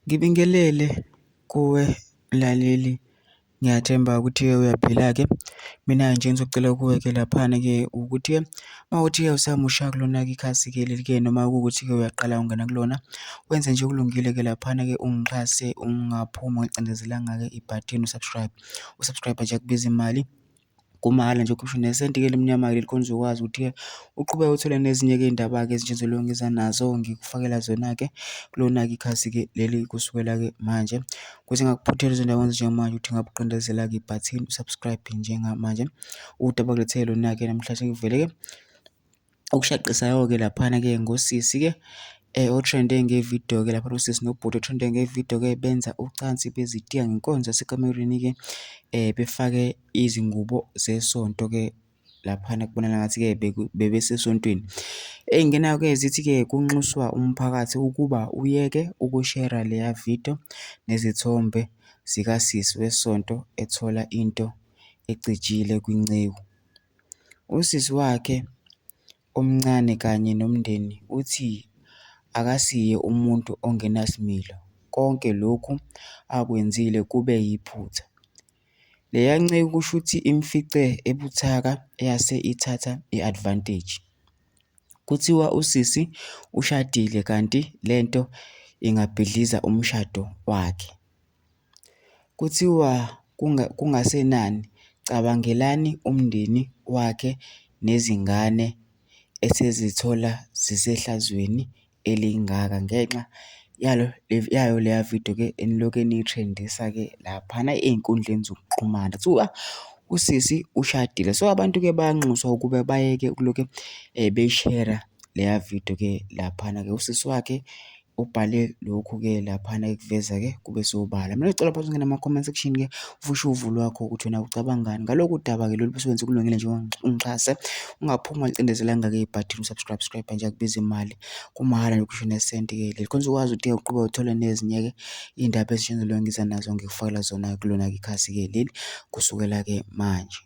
Ngibingelele kuwe mlaleli, ngiyathemba ukuthi-ke uyaphila-ke. Mina-ke nje engizocela kuwe-ke laphana-ke ukuthi-ke uma kuwukuthi-ke usamusha kulona-ke ikhasi-ke leli-ke noma kuwukuthi-ke uyaqala ungena kulona, wenze nje okulungile-ke laphana-ke ungixhase ungaphumi ungacindezelanga-ke ibhathini u-subscribe. U-subscribe nje akubizi mali, kumahhala nje awukhiphi nesenti-ke elimnyama-ke leli khona uzokwazi ukuthi-ke uqhubeke uthole nezinye-ke iy'ndaba-ke ezintsha engizoloku ngiza nazo, ngikufakela zona-ke kulona-ke ikhasi-ke leli kusukela-ke manje. Ukuze ungakuphutheli izinto njengamanje ukuthi ngabe uqindezela-ke ibhathini u-subscribe njengamanje. Udaba engilethele lona-ke namhlanje ngivele-ke okushaqisayo-ke laphana-ke ngosisi-ke o-trend-e ngevidiyo-ke laphana usisi nobhuti o-trend-e ngevidiyo-ke benza ucansi bezitika ngenkonzo yasekamerweni-ke befake izingubo zesonto-ke laphana kubonakala ngathi-ke bebesesontweni. Ey'ngenayo-ke zithi-ke kunxuswa umphakathi ukuba uyeke ukushera leya vidiyo nezithombe zikasisi wesonto ethola into ecijile kwinceku. Usisi wakhe omncane kanye nomndeni uthi akasiye umuntu ongenasimilo, konke lokhu akwenzile kube yiphutha. Leya nceku kushuthi imfice ebuthaka yase ithatha i-advantage. Kuthiwa usisi ushadile kanti lento ingabhidliza umshado wakhe. Kuthiwa kungasenani, cabangelani umndeni wakhe nezingane esezithola zisehlazweni elingaka ngenxa yalo yayo leya vidiyo-ke enilokhu niyithrendisa-ke laphana ey'nkundleni zokuxhumana. Kuthiwa usisi ushadile, so abantu-ke bayanxuswa ukuba bayeke ukulokhu beyishera leya vidiyo-ke laphana-ke. Usisi wakhe ubhale lokhu-ke laphana ekuveza-ke kube sobala. Mina ngicela phansi ungene kuma-comment section-ke usho uvo lwakho ukuthi wena ucabangani ngalokhu daba-ke lolu bese wenza okulungile nje ungixhase ungaphumi ungacindezelanga-ke ibhathini u-subscribe subscribe nje akubizi imali kumahhala nje ukhishwe nesenti-ke leli khona uzokwazi ukuthi uqhubeke uthole nezinye-ke iy'ndaba ezintsha engizobe ngiza nazo ngikufakela zona kulona-ke ikhasi-ke leli kusukela-ke manje.